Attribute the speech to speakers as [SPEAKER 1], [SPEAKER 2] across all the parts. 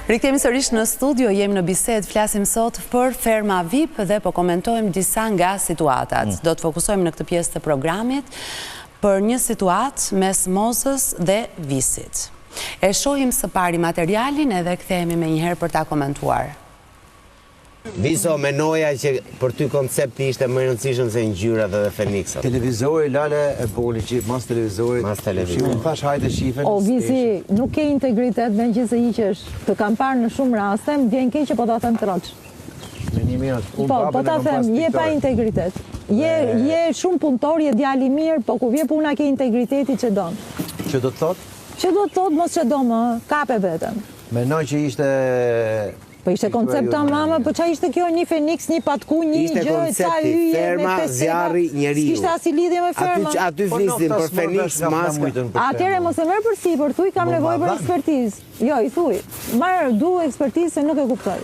[SPEAKER 1] Rikthehemi sërish në studio, jemi në bisedë, flasim sot për Ferma VIP dhe po komentojmë disa nga situatat. Mm. Do të fokusojmë në këtë pjesë të programit për një situatë mes Mozës dhe Visit. E shohim së pari materialin edhe kthehemi menjëherë për ta komentuar.
[SPEAKER 2] Viso, menoja që për ty koncepti ishte më i rëndësishëm se ngjyrat edhe feniksat.
[SPEAKER 3] Televizori lale e boli që mas televizorit.
[SPEAKER 2] Mas televizorit.
[SPEAKER 3] Unë thash hajde shifen.
[SPEAKER 4] O Visi, nuk ke integritet meqenëse hiqesh. Të kam parë në shumë raste, më vjen keq që po ta them troç.
[SPEAKER 3] Në një minutë, unë
[SPEAKER 4] Po, po
[SPEAKER 3] babën e
[SPEAKER 4] ta
[SPEAKER 3] kam
[SPEAKER 4] them,
[SPEAKER 3] pas
[SPEAKER 4] je pa
[SPEAKER 3] piktor.
[SPEAKER 4] integritet. Je je shumë punëtor, je djalë i mirë, po kur vjen puna ke integriteti çedon.
[SPEAKER 3] Që do të thotë?
[SPEAKER 4] Që do të thotë mos çedo më, kape veten.
[SPEAKER 3] Menoj që ishte
[SPEAKER 4] Po ishte koncept tamam, po ça ishte kjo një feniks, një patku, një
[SPEAKER 2] Ishte
[SPEAKER 4] gjë, ca
[SPEAKER 2] koncepti,
[SPEAKER 4] yje me
[SPEAKER 2] ferma,
[SPEAKER 4] pesë
[SPEAKER 2] zjarri, njeriu.
[SPEAKER 4] S'kishte asnjë lidhje me
[SPEAKER 2] Aty
[SPEAKER 4] fermën.
[SPEAKER 2] aty
[SPEAKER 3] Po
[SPEAKER 2] flisnin
[SPEAKER 3] nofta
[SPEAKER 2] për
[SPEAKER 3] s'mor vesh
[SPEAKER 2] feniks,
[SPEAKER 3] nga
[SPEAKER 2] maska.
[SPEAKER 3] flamujtën për
[SPEAKER 4] Atëherë
[SPEAKER 3] fermën.
[SPEAKER 4] mos e merr përsipër, thuj kam
[SPEAKER 3] Më ma
[SPEAKER 4] nevojë për
[SPEAKER 3] dhanë.
[SPEAKER 4] ekspertizë. Jo, i thuj. Marr, du ekspertizë se nuk e kuptoj.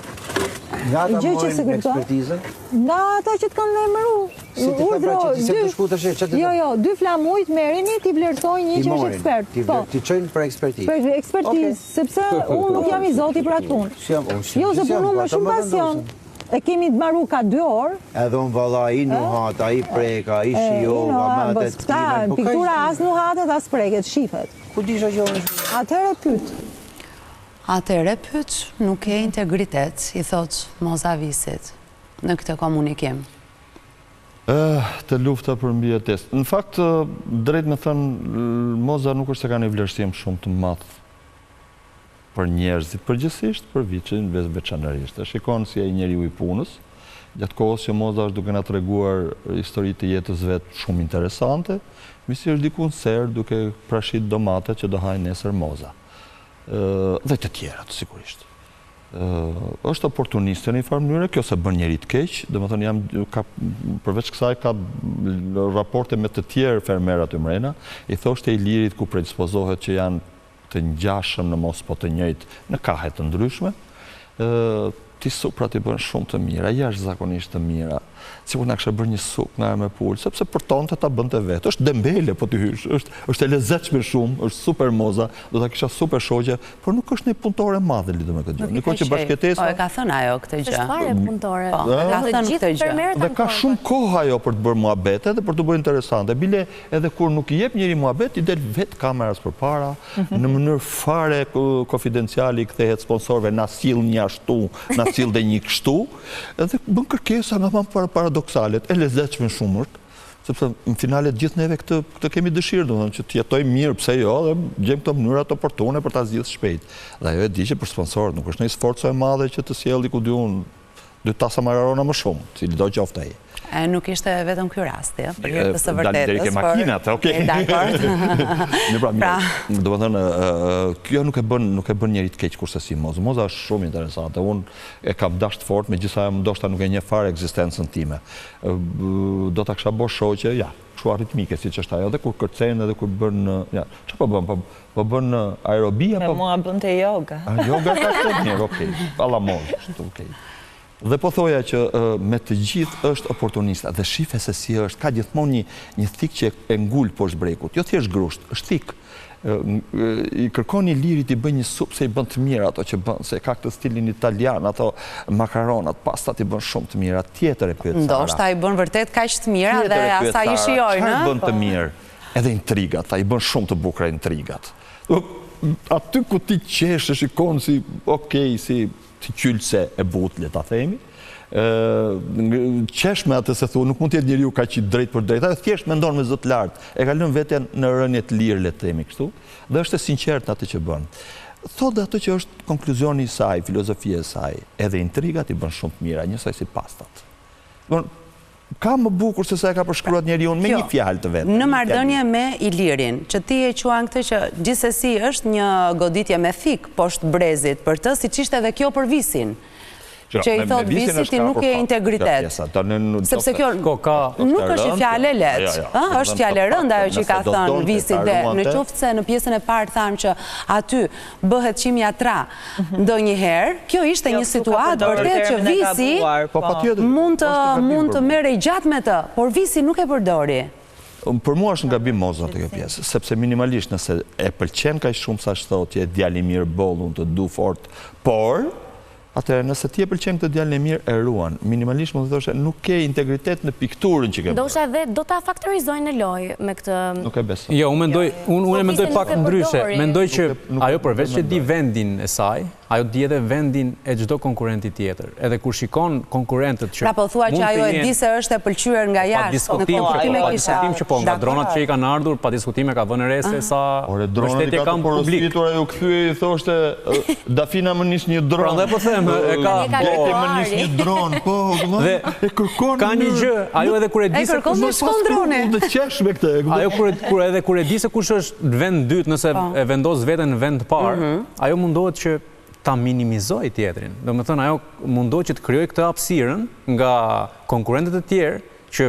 [SPEAKER 3] Nga ata
[SPEAKER 4] Gjë që
[SPEAKER 3] morin
[SPEAKER 4] s'e kupton.
[SPEAKER 3] ekspertizën?
[SPEAKER 4] Nga ata që të kanë emëru.
[SPEAKER 3] Si ti them pra që ti se të shku të sheh, që ti
[SPEAKER 4] Jo, jo, dy flamujt merrini, t'i vlerësoj një
[SPEAKER 3] Ti
[SPEAKER 4] që është
[SPEAKER 3] morin,
[SPEAKER 4] ekspert.
[SPEAKER 3] ti
[SPEAKER 4] Po.
[SPEAKER 3] vler, t'i çojnë për ekspertizë.
[SPEAKER 4] Për ekspertizë, sepse unë nuk jam i zoti për atë punë.
[SPEAKER 3] S'jam, unë s'jam,
[SPEAKER 4] Jo, se
[SPEAKER 3] s'jam,
[SPEAKER 4] punu
[SPEAKER 3] po
[SPEAKER 4] me
[SPEAKER 3] ata
[SPEAKER 4] shumë
[SPEAKER 3] më
[SPEAKER 4] pasion.
[SPEAKER 3] vendosin.
[SPEAKER 4] E kemi të maru ka dy orë.
[SPEAKER 3] Edhe unë valla, i nuhata, i preka, i shijova, me atë
[SPEAKER 4] Po, Këta,
[SPEAKER 3] timen, po
[SPEAKER 4] piktura
[SPEAKER 3] kaq-
[SPEAKER 4] as nuhatet, as preket, shifet.
[SPEAKER 3] Ku disha që unë
[SPEAKER 4] Atëherë pyet.
[SPEAKER 1] Atëherë pyet, nuk ke integritet, i thotë Moza Visit në këtë komunikim.
[SPEAKER 5] Eh, te lufta për mbijetesë. Në fakt, drejt me thënë, Moza nuk është se ka një vlerësim shumë të madh për njerëzit përgjithësisht, për Visin veçanërisht. E shikon si ai njeriu i punës, gjatë kohës që Moza është duke na treguar histori të jetës vet shumë interesante, Visi është diku në serë duke prashit domatet që do hajë nesër Moza. Dhe të tjerat, sigurisht. Është oportuniste në një farë mënyre, kjo s'e bën njeri të keq, domethënë jam ka përveç kësaj ka raporte me të tjerë fermerë aty mrena, i thoshte Ilirit ku predispozohet që janë të ngjashëm në mos po të njëjtë në kahe të ndryshme, ti suprat i bën shumë të mira, jashtëzakonisht të mira. Sikur na kishe bërë një supë nga me pulë, sepse përtonte ta bënte vetë. Është dembele po t'i hysh, është është e lezetshme shumë, është super Moza, do ta kisha super shoqe, por nuk është një punëtore e madhe lidhur me këtë gjë.
[SPEAKER 1] Nuk i
[SPEAKER 5] Ndërkohë
[SPEAKER 1] ka
[SPEAKER 5] që
[SPEAKER 1] qejf. Po
[SPEAKER 5] bashkëjetesa
[SPEAKER 1] e ka thënë ajo këtë gjë.
[SPEAKER 6] Është fare punëtore.
[SPEAKER 1] Po, e ka thënë këtë gjë.
[SPEAKER 5] Dhe ka shumë kohë ajo për të bërë muhabete dhe për t'u bërë interesante. Bile edhe kur nuk i jep njeri muhabet, i del vetë kameras përpara, në mënyrë fare konfidenciale i kthehet sponsorëve, na sill një ashtu, na sill dhe një kështu, edhe bën kërkesa nga më paradoksalet, e lezetshme shumë është, sepse në finale të gjithë neve këtë këtë kemi dëshirë, domethënë që të jetojmë mirë, pse jo, dhe gjejmë këto mënyrat oportune për ta zgjidhur shpejt. Dhe ajo e di që për sponsorët nuk është ndonjë sforco e madhe që të sjellë ku di unë dy tasa makarona më shumë, cilido qoftë ai.
[SPEAKER 1] E nuk ishte vetëm ky rasti, ë, për hir të së
[SPEAKER 5] Dalim deri
[SPEAKER 1] vërtetës,
[SPEAKER 5] ke
[SPEAKER 1] por
[SPEAKER 5] makinat, okay.
[SPEAKER 1] Dakord.
[SPEAKER 5] Në pra,
[SPEAKER 1] Pra,
[SPEAKER 5] domethënë, kjo nuk e bën nuk e bën njeri të keq kurrsesi Moza. Moza është shumë interesante. Unë e kam dashur fort, megjithëse ajo ndoshta nuk e njeh fare ekzistencën time. Do ta kisha bërë shoqe, ja, kështu aritmike siç është ajo, dhe kur kërcen edhe kur bën, ja, çfarë po bën? Po po bën aerobi
[SPEAKER 7] Me
[SPEAKER 5] apo
[SPEAKER 7] mua bënte yoga.
[SPEAKER 5] A yoga ka këtë mirë, okay. Alla Moza, kështu, okay. Dhe po thoja që me të gjithë është oportunista dhe shife se si është, ka gjithmonë një një thikë që e ngul poshtë brekut, jo thjesht grusht, është thikë. I kërkon Ilirit t'i bëjë një supë se i bën të mira ato që bën, se ka këtë stilin italian, ato makaronat, pastat i bën shumë të mira. Tjetër e pyet Sara.
[SPEAKER 1] Ndoshta i bën vërtet kaq të mira dhe asa i shijojnë, ë?
[SPEAKER 5] Çfarë bën të mirë? Edhe intrigat, tha, i bën shumë të bukura intrigat. Aty ku ti qesh e shikon si, okay, si si qylëse e butë, le ta themi, qesh me atë se thua, nuk mund të jetë njeriu kaq i drejtpërdrejtë, ajo thjesht mendon me zë të lartë, e ka lënë veten në rënie të lirë, le të themi kështu, dhe është e sinqertë në atë që bën. Thotë dhe atë që është konkluzioni i saj, filozofia e saj, edhe intrigat i bën shumë të mira, njësoj si pastat. Ka më bukur se sa e ka përshkruar njeriun me një fjalë të vetme.
[SPEAKER 1] Në marrëdhënie me Ilirin, që ti e quan këtë që gjithsesi është një goditje me thikë poshtë brezit për të, siç ishte edhe kjo për Visin. Që i thotë Visit ti nuk ke integritet. Sepse kjo nuk është një fjalë e lehtë, ë, është fjalë e rëndë ajo që i ka thënë Visit dhe në qoftë se në pjesën e parë thamë që aty bëhet qimja tra ndonjëherë, kjo ishte një situatë vërtet që Visi
[SPEAKER 5] po,
[SPEAKER 1] mund të mund të merrej gjatë me të, por Visi nuk e përdori.
[SPEAKER 5] Për mua është në gabim Moza te kjo pjesë, sepse minimalisht nëse e pëlqen kaq shumë sa ç'thotë, je djalë i mirë boll, unë të du fort, por atëherë nëse ti e pëlqen këtë djalin e mirë e ruan. Minimalisht mund të thoshe nuk ke integritet në pikturën që ke bërë.
[SPEAKER 6] Ndoshta edhe do ta faktorizojnë në lojë me këtë.
[SPEAKER 5] Nuk e besoj.
[SPEAKER 7] Jo, unë mendoj, unë unë e mendoj pak ndryshe. Mendoj që ajo përveç që di vendin e saj, Ajo di edhe vendin e çdo konkurrenti tjetër. Edhe kur shikon konkurrentët që
[SPEAKER 1] Pra po thua që ajo e di se është e pëlqyer nga jashtë, në këtë kuptim e
[SPEAKER 7] kisha. Pa diskutim që po, nga dronat që i kanë ardhur, pa diskutim e ka vënë re se sa
[SPEAKER 5] mbështetje ka në publik. Ore dronat i ka të porositur, ajo u kthye i thoshte Dafina më nis një dron.
[SPEAKER 7] Prandaj po them, e ka
[SPEAKER 5] Geti më nis një dron, po,
[SPEAKER 7] dhe
[SPEAKER 5] e kërkon.
[SPEAKER 7] Ka një gjë, ajo edhe kur e di
[SPEAKER 1] se kush është shkon droni.
[SPEAKER 5] Mund të qesh me këtë.
[SPEAKER 7] Ajo kur kur edhe kur e di se kush është në vend të dytë, nëse po. e vendos veten në vend të parë, mhm. Ajo mundohet që ta minimizojë tjetrin. Domethënë, ajo mundohet që të krijojë këtë hapësirën nga konkurrentët e tjerë që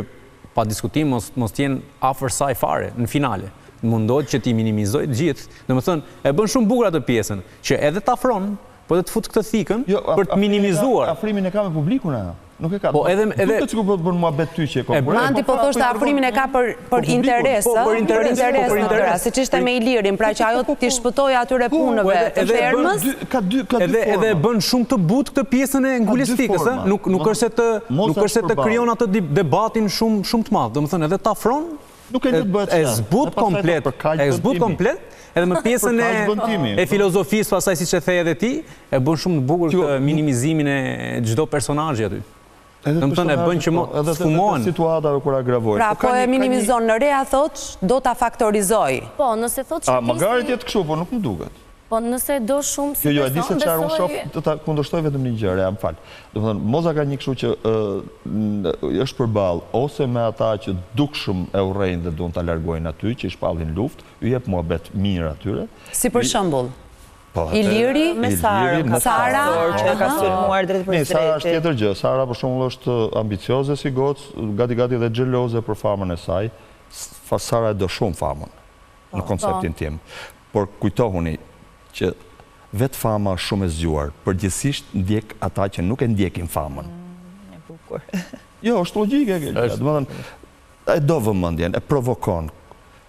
[SPEAKER 7] pa diskutim mos mos të jenë afër saj fare në finale. Mundohet që t'i minimizojë të gjithë. Domethënë, e bën shumë bukur atë pjesën, që edhe të afron, po edhe të fut këtë thikën
[SPEAKER 5] jo,
[SPEAKER 7] për të minimizuar.
[SPEAKER 5] Afrimin e ka me publikun ajo. Nuk e ka.
[SPEAKER 7] Po edhe edhe
[SPEAKER 5] duket sikur po të bën muhabet ty që e konkurrent.
[SPEAKER 1] Mandi po thoshte afrimin e ka për për interes,
[SPEAKER 7] po, për interes,
[SPEAKER 1] për interes, po, për interes, siç ishte me Ilirin, pra që ajo t'i shpëtojë atyre po, punëve të fermës.
[SPEAKER 5] Ka dy ka dy
[SPEAKER 7] edhe edhe e bën shumë të butë këtë pjesën e nguljes thikës, ë? Nuk nuk është se të nuk është se të krijon atë debatin shumë shumë të madh. Domethënë edhe të afron
[SPEAKER 5] Nuk e lë të bëhet
[SPEAKER 7] E zbut komplet, e zbut komplet, edhe me pjesën e e filozofisë pastaj siç e the edhe ti, e bën shumë të bukur këtë minimizimin e çdo personazhi aty. Domethënë e bën që mo,
[SPEAKER 5] po, edhe
[SPEAKER 7] sfumohen.
[SPEAKER 5] Situatave kur agravojnë.
[SPEAKER 1] Pra, po, po e minimizon në Rea thotë, do ta faktorizojë.
[SPEAKER 6] Po, nëse thotë
[SPEAKER 5] që A, magari të jetë kështu, po nuk më duket.
[SPEAKER 6] Po nëse do shumë si
[SPEAKER 5] jo, jo, e di se çfarë unë shoh, do ta kundërshtoj vetëm një gjë, Rea, më fal. Domethënë, Moza ka një kështu që është përballë ose me ata që dukshëm e urrejnë dhe duan ta largojnë aty, që i shpallin luftë, u jep muhabet mirë atyre.
[SPEAKER 1] Si për shembull? Po, Iliri,
[SPEAKER 8] me Sarën,
[SPEAKER 1] me Sara,
[SPEAKER 8] që e ka sulmuar drejtpërdrejt.
[SPEAKER 5] Ne, Sara është tjetër gjë. Sara për shembull është ambicioze si gocë, gati gati dhe xheloze për famën e saj. Sara e do shumë famën në po. konceptin tim. Por kujtohuni që vetë fama është shumë e zgjuar, përgjithësisht ndjek ata që nuk e ndjekin famën.
[SPEAKER 8] Mm, e bukur.
[SPEAKER 5] Jo, është logjike kjo. Domethënë, e do vëmendjen, e provokon.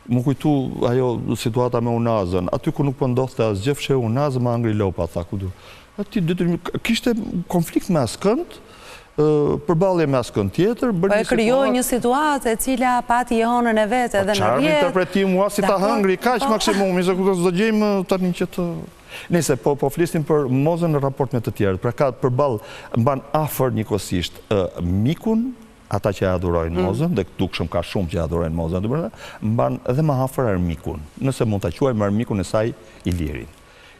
[SPEAKER 5] M'u kujtu ajo situata me unazën, aty ku nuk po ndodhte asgjë, fshehu unazën, më hëngri lopa, tha ku du. Aty kishte konflikt me askënd, përballje me askënd tjetër,
[SPEAKER 1] bërë po një situatë... Po e krijoi një situatë e cila pati jehonën e vet edhe në
[SPEAKER 5] rrjet... Po çfarë interpretim, ua si ta hëngri, kaq po. maksimumi, se ku do gjejmë tani që të... Nëse, po, po flisnim për Mozën në raport me të tjerët, pra ka përballë mban afër njëkohësisht mikun, ata që e adhurojnë mm. Mozën, dhe dukshëm ka shumë që e adhurojnë Mozën, mban edhe më afër armikun, nëse mund ta quajmë armikun e saj Ilirin.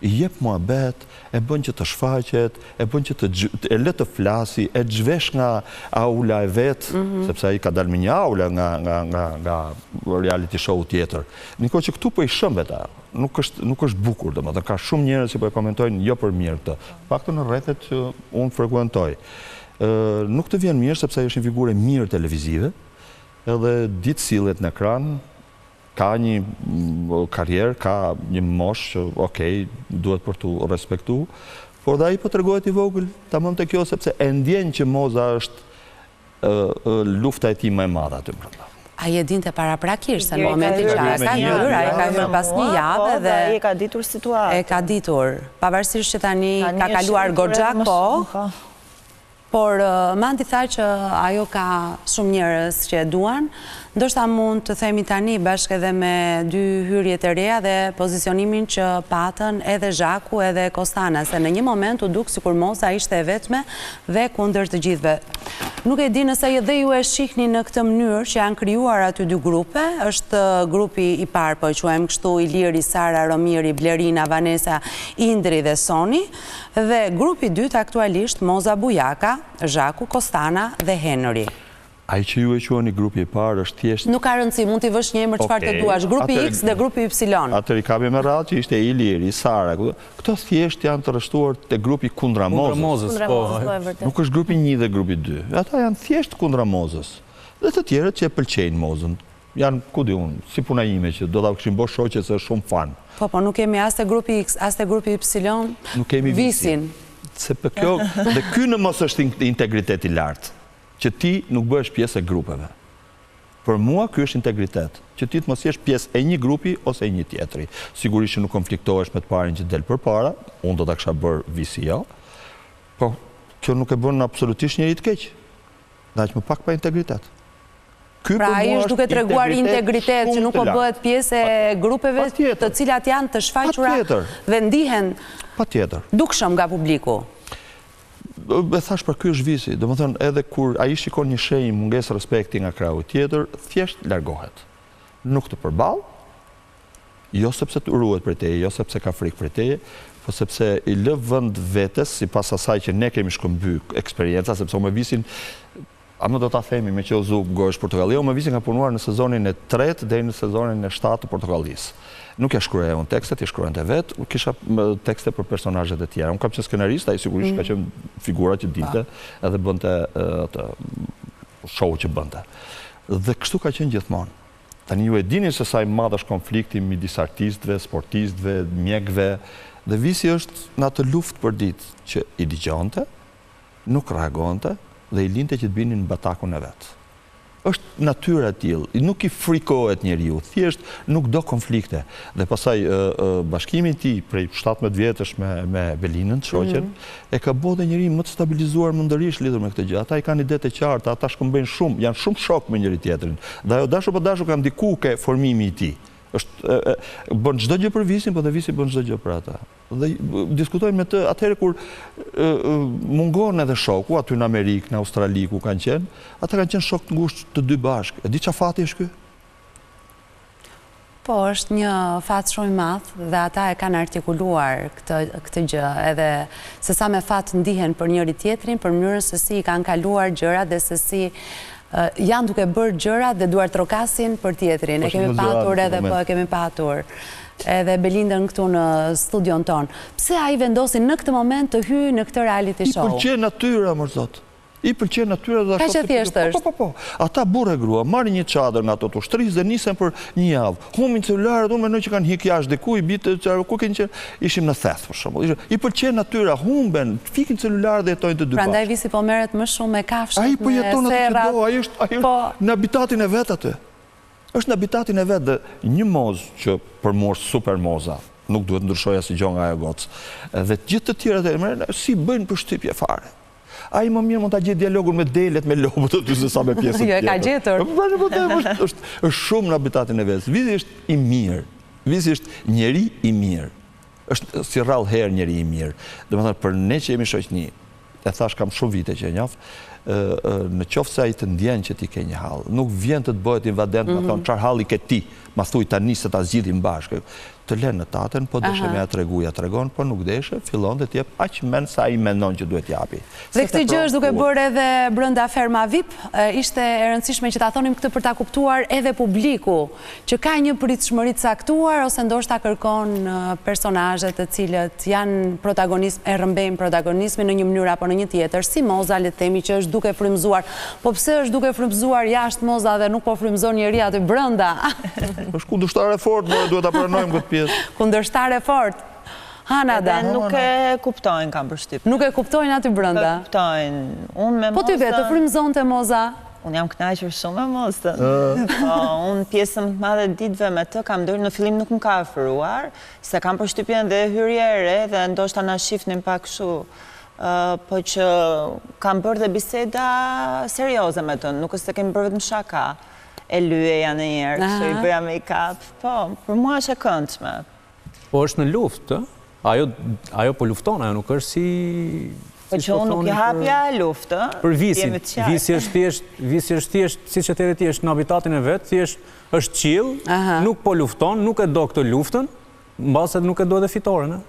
[SPEAKER 5] I jep muhabet, e bën që të shfaqet, e bën që të e lë të flasi, e zhvesh nga aula e vet, sepse ai ka dalë me një aula nga nga nga nga reality show tjetër. Në kohë që këtu po i shëmbet ajo. Nuk është nuk është bukur, domethënë ka shumë njerëz që po e komentojnë jo për mirë këtë. Paktën në rrethet që unë frekuentoj. Ë nuk të vjen mirë sepse ai është një figurë e mirë televizive, edhe di të sillet në ekran, Ka një karrierë, ka një moshë që, okej, duhet për t'u respektu, por dhe ai po tregohet i vogël tamam te kjo sepse e ndjen që Moza është lufta e tij më e madhe aty
[SPEAKER 1] brenda. Ai e dinte paraprakisht se në momentin që ai ka hyrë, ai ka hyrë pas një jave
[SPEAKER 8] po, dhe ai e ka ditur situatën.
[SPEAKER 1] E ka ditur, pavarësisht që tani ka kaluar goxha kohë, po. Por Mandi tha që ajo ka shumë njerëz që e duan, ndoshta mund të themi tani bashkë edhe me dy hyrjet e reja dhe pozicionimin që patën edhe Zhaku edhe Kostana, se në një moment u duk sikur Moza ishte e vetme dhe kundër të gjithëve. Nuk e di nëse dhe ju e shihni në këtë mënyrë që janë krijuar aty dy grupe, është grupi i parë po e quajmë kështu Iliri, Sara, Romiri, Blerina, Vanesa, Indri dhe Soni, Dhe grupi i dytë aktualisht Moza Bujaka, Zhaku, Kostana dhe Henri.
[SPEAKER 5] Ai që ju e quani grupi i parë është thjesht.
[SPEAKER 1] Nuk ka rëndësi, mund t'i vësh një emër çfarë të duash, grupi X dhe grupi
[SPEAKER 5] Y. Atëherë i kapim me radhë që ishte Iliri, Sara, këto thjesht janë të rreshtuar te grupi kundra
[SPEAKER 7] Mozës. Kundra Mozës,
[SPEAKER 6] po. Po, e
[SPEAKER 5] vërtetë. Nuk është grupi një dhe grupi dy. Ata janë thjesht kundra Mozës. Dhe të tjerët që e pëlqejnë Mozën. Janë, ku di unë, si puna ime që do ta kishin bo shoqe se është shumë
[SPEAKER 1] fan. Po, po, nuk kemi as te grupi X, as te grupi Y,
[SPEAKER 5] Nuk kemi Visin. Se për kjo, dhe ky në mos është integritet i lartë, që ti nuk bëhesh pjesë e grupeve. Për mua ky është integritet, që ti të mos jesh pjesë e një grupi ose e një tjetri. Sigurisht që nuk konfliktohesh me të parin që del përpara, unë do ta kisha bërë Visi jo. Po kjo nuk e bën absolutisht njeri të keq. Dhe aq më pak pa integritet. Ky
[SPEAKER 1] pra ai është duke treguar integritet që nuk po bëhet pjesë e grupeve të cilat janë të shfaqura dhe ndihen
[SPEAKER 5] Patjetër.
[SPEAKER 1] dukshëm nga publiku.
[SPEAKER 5] E thashë pra ky është Visi, domethënë edhe kur ai shikon një shenjë mungesë respekti nga krahu tjetër, thjesht largohet. Nuk të përball, jo sepse të ruhet prej teje, jo sepse ka frikë prej teje, po sepse i lë vend vetes sipas asaj që ne kemi shkëmby eksperienca, sepse unë me Visin A më do ta themi meqë u zu gojësh Portokallia, unë me Visin kam punuar në sezonin e tretë deri në sezonin e shtatë të Portokallisë. Nuk ia shkruaja unë tekstet, i shkruante vetë, unë kisha tekste për personazhet e tjera. Unë kam qenë skenarist, ai sigurisht ka mm. qenë figura që dilte edhe bënte atë show që bënte. Dhe kështu ka qenë gjithmonë. Tani ju e dini se sa i madh është konflikti midis artistëve, sportistëve, mjekëve, dhe Visi është në atë luftë përditë që i dëgjonte, nuk reagonte dhe i linte që të binin në batakun e vet. Është natyra e tillë, nuk i frikohet njeriu, thjesht nuk do konflikte. Dhe pastaj bashkimi i tij prej 17 vjetësh me me Belinën, të shoqen, mm -hmm. e ka bërë dhe njeri më të stabilizuar mendërisht lidhur me këtë gjë. Ata i kanë idetë e qarta, ata shkëmbejnë shumë, janë shumë shok me njëri tjetrin. Dhe ajo dashur pa dashur ka ndiku ke formimi i tij. Është bën çdo gjë për Visin, po dhe Visi bën çdo gjë për atë. Dhe diskutojnë me të atëherë kur mungon edhe shoku, aty në Amerikë, në Australi ku kanë qenë, ata kanë qenë shok të ngushtë të dy bashkë. E di ça fati është ky?
[SPEAKER 1] Po, është një fat shumë i madh dhe ata e kanë artikuluar këtë, këtë gjë, edhe se sa me fat ndihen për njëri tjetrin, për mënyrën se si i kanë kaluar gjërat dhe se si janë duke bërë gjërat dhe duartrokasin për tjetrin. E kemi patur edhe, po e kemi patur. Edhe Belindën këtu në studion tonë. Pse ai vendosi në këtë moment të hyjë në këtë reality
[SPEAKER 5] show? I pëlqen natyra, mor zot. I pëlqen natyra dhe
[SPEAKER 1] Kaq e thjeshtë
[SPEAKER 5] është. Po, po, po. Ata burrë e grua marrin një çadër nga ato të ushtrisë dhe nisen për një javë. Humbin celularët, unë mendoj që kanë hik jashtë diku, i bie ku keni qenë? Ishim në Theth për shembull. I pëlqen natyra, humben, fikin celularët dhe jetojnë të dy bashkë.
[SPEAKER 1] Prandaj Visi po merret më shumë me kafshët,
[SPEAKER 5] me serrat. Ai po jeton aty që do, ai është ai është
[SPEAKER 1] po.
[SPEAKER 5] në habitatin e vet aty. Është në habitatin e vet dhe një mozë që për mua është super moza, nuk duhet ndryshojë asgjë nga ajo gocë. Dhe të gjithë të tjerët e merren s'i bëjnë përshtypje fare. Ai më mirë mund ta gjejë dialogun me delet, me lopët aty se sa me pjesën
[SPEAKER 1] tjetër. Jo, e ka gjetur.
[SPEAKER 5] Po, po, po, është, është, është shumë në habitatin e vet. Visi është i mirë. Visi është njeri i mirë. Është si rrallë herë njeri i mirë. Domethënë për ne që jemi shoqni, e thashë kam shumë vite që e njoh, në qoftë se ai të ndjen që ti ke një hall, nuk vjen të të bëhet invadent, mm -hmm. ma thonë çfarë halli ke ti, ma thuj tani se ta zgjidhim bashkë. Të lën në taten, po deshe me ja tregu, ja tregon, po nuk deshe, fillon dhe të jep aq mend sa ai mendon që duhet japi.
[SPEAKER 1] Dhe këtë gjë është duke bërë edhe brenda Ferma VIP, ishte e rëndësishme që ta thonim këtë për ta kuptuar edhe publiku, që ka një pritshmëri të caktuar ose ndoshta kërkon personazhe të cilët janë protagonistë, e rrëmbejnë protagonizmin në një mënyrë apo në një tjetër, si Moza le të themi që është duke frymëzuar. Po pse është duke frymëzuar jashtë Moza dhe nuk po frymëzon njeri aty brenda?
[SPEAKER 5] Është kundërshtare e fortë, more duhet ta pranojmë këtë pjesë.
[SPEAKER 1] Kundërshtare e fortë. Hana
[SPEAKER 8] da. Edhe nuk e kuptojnë, kam përshtypjen.
[SPEAKER 1] Nuk e kuptojnë aty brenda.
[SPEAKER 8] Nuk e kuptojnë. Unë me
[SPEAKER 1] Mozën... Po ty vetë, të frymëzonte Moza?
[SPEAKER 8] Unë jam kënaqur shumë me Mozën. Po, unë pjesën më të madhe të ditëve me të kam ndër në fillim nuk më ka afruar, se kam përshtypjen dhe hyrje e re dhe ndoshta na shifnim pak kështu. Po që kam bërë dhe biseda serioze me të, nuk është se kemi bërë vetëm shaka. E lyeja ndonjëherë, kështu i bëja make-up. Po, për mua është e këndshme.
[SPEAKER 7] Po është në luftë, ë? Ajo ajo po lufton, ajo nuk është si
[SPEAKER 8] Po që unë nuk i hapja luftë, ë?
[SPEAKER 7] Për Visin, Visi është thjesht, Visi është thjesht, siç e the ti, është në habitatin e vet, thjesht është chill, nuk po lufton, nuk e do këtë luftën, mbase nuk e do edhe fitoren, ë?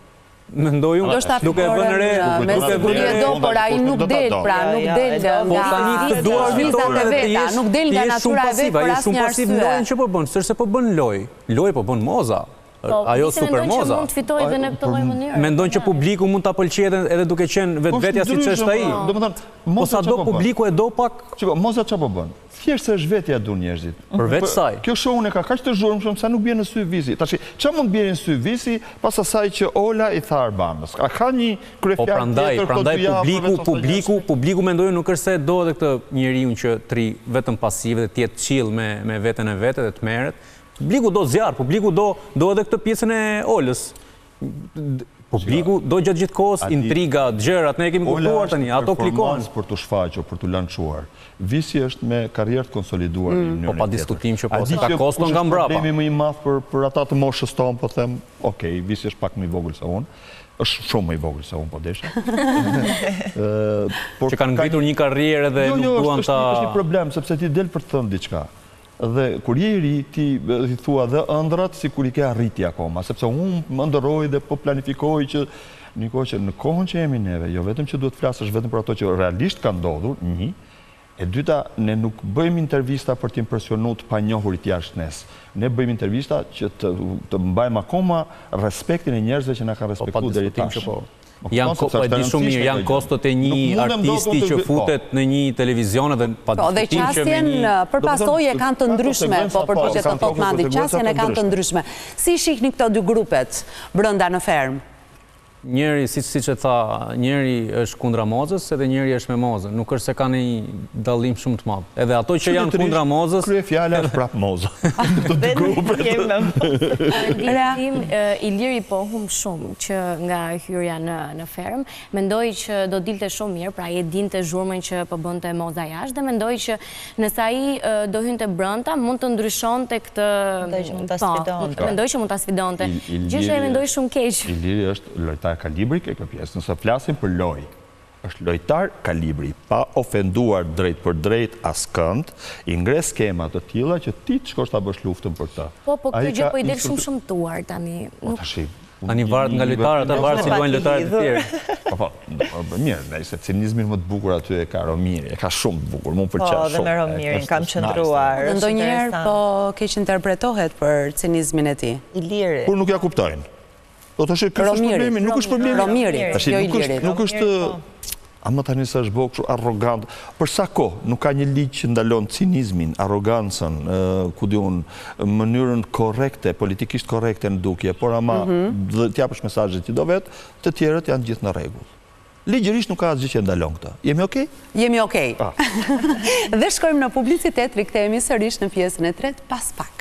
[SPEAKER 7] Mendoj unë,
[SPEAKER 1] duke e vënë re, me siguri e do, por ai nuk del, pra nuk del nga
[SPEAKER 7] po tani të duash fitoren e veta,
[SPEAKER 1] nuk del nga natyra e vet për asnjë arsye.
[SPEAKER 7] Ai është shumë pasiv në lojën që po bën, s'është se po bën lojë. Lojë po bën Moza.
[SPEAKER 6] Po,
[SPEAKER 7] Ajo
[SPEAKER 6] Visi mendon që
[SPEAKER 7] super Moza.
[SPEAKER 6] mund të fitojë edhe në këtë lloj mënyre.
[SPEAKER 7] Mendon që publiku mund ta pëlqejë edhe edhe duke qenë vetvetja siç është ai.
[SPEAKER 5] Domethënë,
[SPEAKER 7] Po
[SPEAKER 5] Moza
[SPEAKER 7] sa do
[SPEAKER 5] çfarë po bën?
[SPEAKER 7] publiku e do pak
[SPEAKER 5] Shiko, Moza çfarë po bën? Thjesht se është vetja duan njerëzit.
[SPEAKER 7] Përveç
[SPEAKER 5] Po,
[SPEAKER 7] saj.
[SPEAKER 5] Kjo show-n e ka kaq të zhurmshëm sa nuk bie në sy Visi. Tash, çfarë mund të bjerë në sy Visi pas asaj që Ola i tha Arbanës? A ka një
[SPEAKER 7] Po
[SPEAKER 5] kryefjalë
[SPEAKER 7] prandaj,
[SPEAKER 5] tjetër këto
[SPEAKER 7] prandaj
[SPEAKER 5] dy javë
[SPEAKER 7] publiku,
[SPEAKER 5] përveç asaj
[SPEAKER 7] publiku, publiku mendoj nuk është se e do edhe këtë njeriun që të rri vetëm pasiv dhe të jetë chill me me veten e vet edhe të merret. Publiku do zjarr, publiku do do edhe këtë pjesën e Olës. Publiku do gjatë gjithë kohës intriga, gjërat, ne e kemi kuptuar tani, ato klikohen.
[SPEAKER 5] Ola është performancë për t'u shfaqur, për t'u lançuar. Visi është me karrierë të konsoliduar në mënyrën
[SPEAKER 7] Po pa
[SPEAKER 5] tjetër.
[SPEAKER 7] diskutim që po,
[SPEAKER 5] A
[SPEAKER 7] se
[SPEAKER 5] di
[SPEAKER 7] ka
[SPEAKER 5] që
[SPEAKER 7] kosto
[SPEAKER 5] kush
[SPEAKER 7] nga
[SPEAKER 5] është
[SPEAKER 7] mbrapa.
[SPEAKER 5] Problemi më i madh për për ata të moshës tonë, po them, ok, Visi është pak më i vogël se unë, është shumë më i vogël se unë, po desha. Ë, por
[SPEAKER 7] Që kanë ngritur një karrierë dhe
[SPEAKER 5] Jo,
[SPEAKER 7] nuk
[SPEAKER 5] jo,
[SPEAKER 7] duan
[SPEAKER 5] është,
[SPEAKER 7] ta
[SPEAKER 5] është një problem, sepse ti del për të thënë diçka. Dhe kur je i ri, ti i thua dhe ëndrrat sikur i ke arriti akoma, sepse unë më ëndërroj dhe po planifikoj që në kohë që në kohën që jemi neve, jo vetëm që duhet të flasësh vetëm për ato që realisht kanë ndodhur, një, e dyta, ne nuk bëjmë intervista për të impresionuar të panjohurit jashtë nes. Ne bëjmë intervista që të, të mbajmë akoma respektin e njerëzve që na kanë
[SPEAKER 7] Po pa
[SPEAKER 5] respektuar deri
[SPEAKER 7] diskutim
[SPEAKER 5] tash.
[SPEAKER 7] që po.
[SPEAKER 5] Më
[SPEAKER 7] Janë
[SPEAKER 5] kupton,
[SPEAKER 7] ko,
[SPEAKER 5] sepse
[SPEAKER 7] po e
[SPEAKER 5] është e
[SPEAKER 7] di shumë mirë,
[SPEAKER 5] rëndësishme
[SPEAKER 7] janë
[SPEAKER 5] kjo gjë.
[SPEAKER 7] kostot e një
[SPEAKER 5] Nuk mundem dot
[SPEAKER 7] artisti
[SPEAKER 5] unë të
[SPEAKER 7] që
[SPEAKER 5] po.
[SPEAKER 7] futet në një televizion edhe pa
[SPEAKER 1] Po, dhe
[SPEAKER 7] diskutim që me
[SPEAKER 1] qasjen
[SPEAKER 7] një
[SPEAKER 1] për
[SPEAKER 5] Do të
[SPEAKER 1] pasojë e
[SPEAKER 5] thënë,
[SPEAKER 1] kanë të
[SPEAKER 5] ka
[SPEAKER 1] ndryshme,
[SPEAKER 5] konsekvenca,
[SPEAKER 1] po
[SPEAKER 5] po,
[SPEAKER 1] përpiqet të
[SPEAKER 5] kanë
[SPEAKER 1] thotë Mandi,
[SPEAKER 5] konsekvenca
[SPEAKER 1] qasjen e
[SPEAKER 5] të
[SPEAKER 1] kanë të ndryshme. Si shihni këto dy grupet brenda në fermë?
[SPEAKER 7] Njëri, siç siç e tha, njëri është kundra Mozës edhe njëri është me Mozën. Nuk është se ka një dallim shumë të madh. Edhe ato që janë
[SPEAKER 5] Çuditërisht,
[SPEAKER 7] kundra Mozës,
[SPEAKER 5] Kryefjala është prapë Moza. Të dy grupet.
[SPEAKER 8] Jemi me
[SPEAKER 6] Mendim tim, Iliri po humb shumë që nga hyrja në në fermë. Mendoj që do dilte shumë mirë, pra ai e dinte zhurmën që po bënte Moza jashtë dhe mendoj që nëse ai do hynte brenda, mund të ndryshonte këtë
[SPEAKER 8] Mendoj që mund ta
[SPEAKER 6] Po,
[SPEAKER 8] sfidonte.
[SPEAKER 6] Mendoj që mund ta sfidonte. Gjë që e mendoj shumë keq.
[SPEAKER 5] Iliri është lojtar kalibri ke kjo pjesë. Nëse flasim për lojë, është lojtar kalibri, pa ofenduar drejt për drejt askënd, i ngre skema të tilla që ti të shkosh ta bësh luftën për të.
[SPEAKER 6] Po, po
[SPEAKER 5] Ai
[SPEAKER 6] kjo gjë
[SPEAKER 5] ka
[SPEAKER 6] po i del
[SPEAKER 5] instru-
[SPEAKER 6] shumë shëmtuar tani.
[SPEAKER 5] Po
[SPEAKER 6] Nuk
[SPEAKER 5] tash
[SPEAKER 7] tani varet nga lojtarët, ata varet si luajnë lojtarët e tjerë.
[SPEAKER 5] Po, po, po, mirë, ne se cinizmin më të bukur aty e ka Romiri, e ka shumë të bukur, mu më pëlqen
[SPEAKER 8] Po,
[SPEAKER 5] shumë.
[SPEAKER 8] dhe me
[SPEAKER 5] e,
[SPEAKER 8] Romirin
[SPEAKER 5] është-
[SPEAKER 8] kam
[SPEAKER 5] është nice,
[SPEAKER 8] qëndruar.
[SPEAKER 1] Dhe
[SPEAKER 8] është
[SPEAKER 1] ndonjëherë
[SPEAKER 8] interesant.
[SPEAKER 1] po keq interpretohet për cinizmin e tij.
[SPEAKER 8] Iliri.
[SPEAKER 5] Kur nuk ja kuptojnë. Do të thoshë, ky është
[SPEAKER 1] Romiri.
[SPEAKER 5] problemi, nuk është problemi.
[SPEAKER 1] Romiri,
[SPEAKER 5] Tash
[SPEAKER 1] jo
[SPEAKER 5] nuk është
[SPEAKER 1] Ilirit.
[SPEAKER 5] nuk është Ama tani sa është bërë kështu arrogant. Për sa kohë nuk ka një ligj që ndalon cinizmin, arrogancën, ë, ku di unë, mënyrën korrekte, politikisht korrekte në dukje, por ama dhe t'japësh mesazhet që do vet, të tjerët janë gjithë në rregull. Ligjërisht nuk ka asgjë që e ndalon këtë. Jemi okay?
[SPEAKER 1] Jemi okay.
[SPEAKER 5] Ah.
[SPEAKER 1] Dhe shkojmë në publicitet, rikthehemi sërish në pjesën e tretë pas pak.